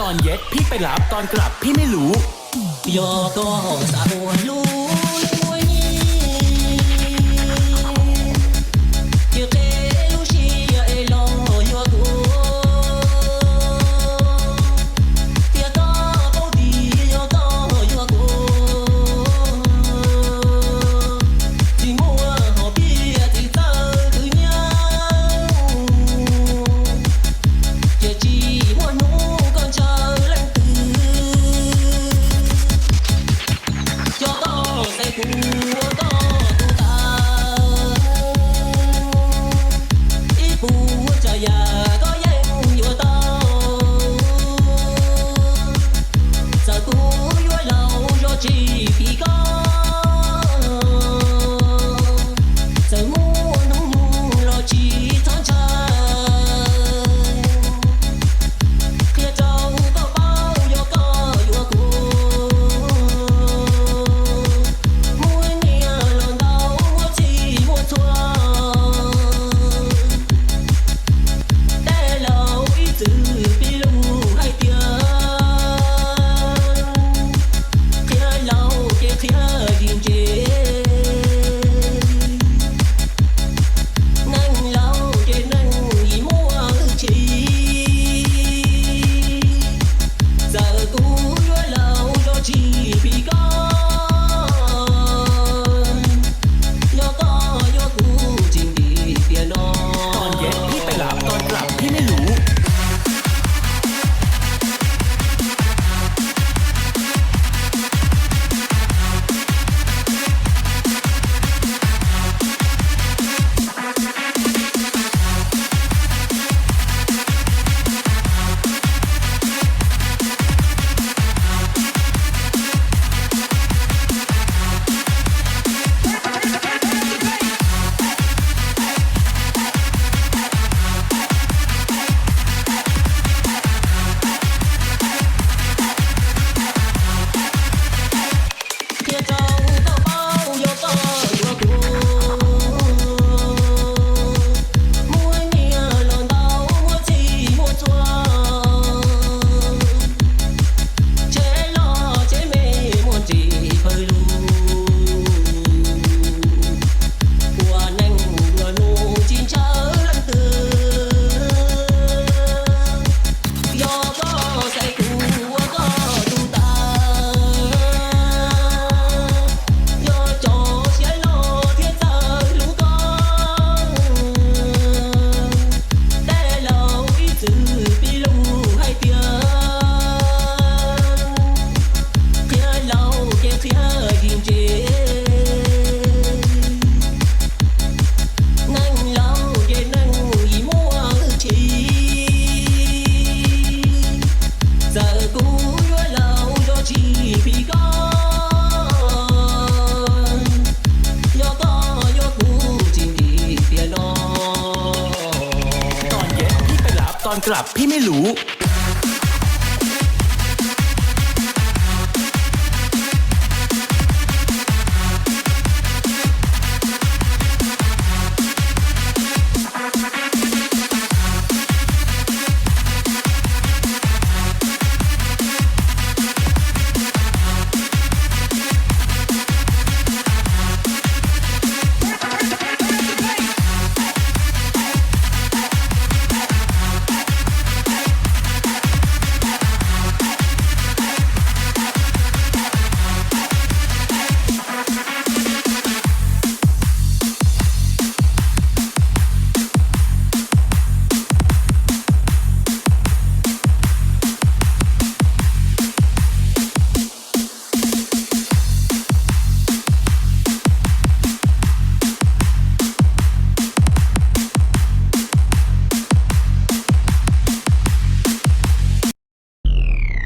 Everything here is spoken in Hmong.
ตอนเย็นพี่ไปรับ ตอนกลับพี่ไม่รู้ Yog koj xav ua lub neej muaj nyiaj, cia qheb lub siab es los yuav kuv, thiab koj paub tias yog koj yuav kuv, tsis muaj hom phiaj tsis txawj khwv nyiaj, ces tsis muaj hnub koj ntshaw leej twg. Cov toj xaiv kuv ua koj tus taw, ib puas tsav yam koj yeej yuav tau. Txawm kuv yuav laus zog tsis phim koj, txawm muaj hnub nyoog los tsis txhob ntshaw. Qhia rau koj paub yog koj yuav kuv, muaj nyiaj los ntau muaj txhij muaj txhua, tej laus ib txwm piv lus hais tias, qhia laus ces qhia yim ntses, neeg laus ces neeg yim muaj hwj chim. Txawm kuv yuav laus zog tsis phim koj, yog koj yuav kuv tsis ntim tiam no. Tọn deb phib pes lab, tọn dab phib mej lub. Qhia rau koj paub yog koj yuav kuv, muaj nyiaj los ntau muaj txhij muaj txhua, tsheb loj tsheb me muaj ntsis pawg lug, ua neej dua hnub tsis ntshaw leej twg. Yog koj xaiv kuv ua koj tus taw, yog cov siab loj thiaj txawj hlub koj. Tej laus ib txwm piv lus hais tias, qhia laus ces qhia yim ntses, neeg laus ces neeg yim muaj hwj chim. Txawm kuv yuav laus zog tsis phim koj, yog koj yuav kuv tsis ntim tiam no. Tọn deb phib pes lab, tọn dab phib mej lub.